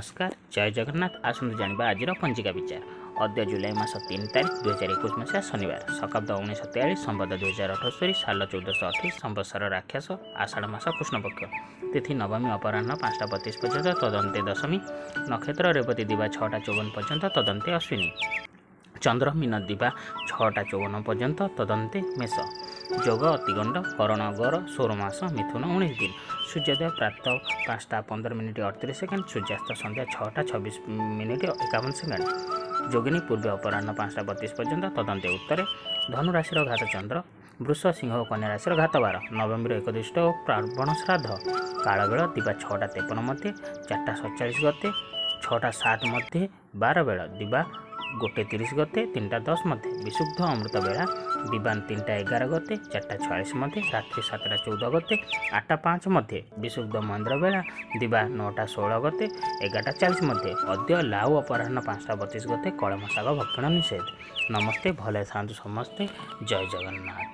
ନମସ୍କାର, ଜୟ ଜଗନ୍ନାଥ। ଆସନ୍ତୁ ଜାଣିବା ଆଜିର ପଞ୍ଜିକା ବିଚାର। ଅଦ୍ୟ ଜୁଲାଇ ମାସ 3 ତାରିଖ, 2021 ମସିହା, ଶନିବାର, ଶକାବ୍ଦ 1943, ସମ୍ବତ 2078, ସାଲ 1428, ସମ୍ବତ୍ସର ରାକ୍ଷସ, ଆଷାଢ଼ ମାସ କୃଷ୍ଣପକ୍ଷ, ତିଥି ନବମୀ ଅପରାହ୍ନ 5ଟା 32 ପର୍ଯ୍ୟନ୍ତ, ତଦନ୍ତେ ଦଶମୀ, ନକ୍ଷତ୍ର ରେବତୀ ଦିବା 6ଟା 54 ପର୍ଯ୍ୟନ୍ତ, ତଦନ୍ତେ ଅଶ୍ୱିନୀ, ଚନ୍ଦ୍ର ମୀନ ଦିବା 6ଟା 54 ପର୍ଯ୍ୟନ୍ତ, ତଦନ୍ତେ ମେଷ, ଯୋଗ ଅତିଗଣ୍ଡ, କରଣ ଗର, ସୌର ମାସ ମିଥୁନ 19 ଦିନ। ସୂର୍ଯ୍ୟୋଦୟ ପ୍ରାତଃ 5ଟା 15 ମିନିଟ୍ 38 ସେକେଣ୍ଡ, ସୂର୍ଯ୍ୟାସ୍ତ ସନ୍ଧ୍ୟା 6ଟା 26 ମିନିଟ୍ 51 ସେକେଣ୍ଡ। ଯୋଗିନୀ ପୂର୍ବେ ଅପରାହ୍ନ 5ଟା 32 ପର୍ଯ୍ୟନ୍ତ, ତଦନ୍ତେ ଉତ୍ତରେ। ଧନୁରାଶିର ଘାତ ଚନ୍ଦ୍ର, ବୃଷ, ସିଂହ ଓ କନ୍ୟା ରାଶିର ଘାତବାର। ନବମୀର ଏକଦିଷ୍ଟ ଓ ପାର୍ବଣ ଶ୍ରାଦ୍ଧ। କାଳବେଳ ଦିବା 6ଟା 53 ମଧ୍ୟେ, 4ଟା 47 ଗତେ, 6ଟା 7 ମଧ୍ୟେ। ବାର ବେଳ ଦିବା 1:30 ଗତେ, 3ଟା 10 ମଧ୍ୟେ। ବିଶୁଦ୍ଧ ଅମୃତ ବେଳା ଦିବା 3ଟା 11 ଗତେ, 4ଟା 46 ମଧ୍ୟେ, ରାତ୍ରି 7ଟା 14 ଗତେ, 8ଟା 5 ମଧ୍ୟେ। ବିଶୁଦ୍ଧ ମହେନ୍ଦ୍ର ବେଳା ଦିବା 9ଟା 16 ଗତେ, 11ଟା 40 ମଧ୍ୟେ। ଅଦ୍ୟ ଲାଉ ଅପରାହ୍ନ 5ଟା 32 ଗତେ କଳମ ଶାଗ ଭକ୍ଷଣ ନିଷେଧ। ନମସ୍ତେ, ଭଲରେ ଥାଆନ୍ତୁ ସମସ୍ତେ। ଜୟ ଜଗନ୍ନାଥ।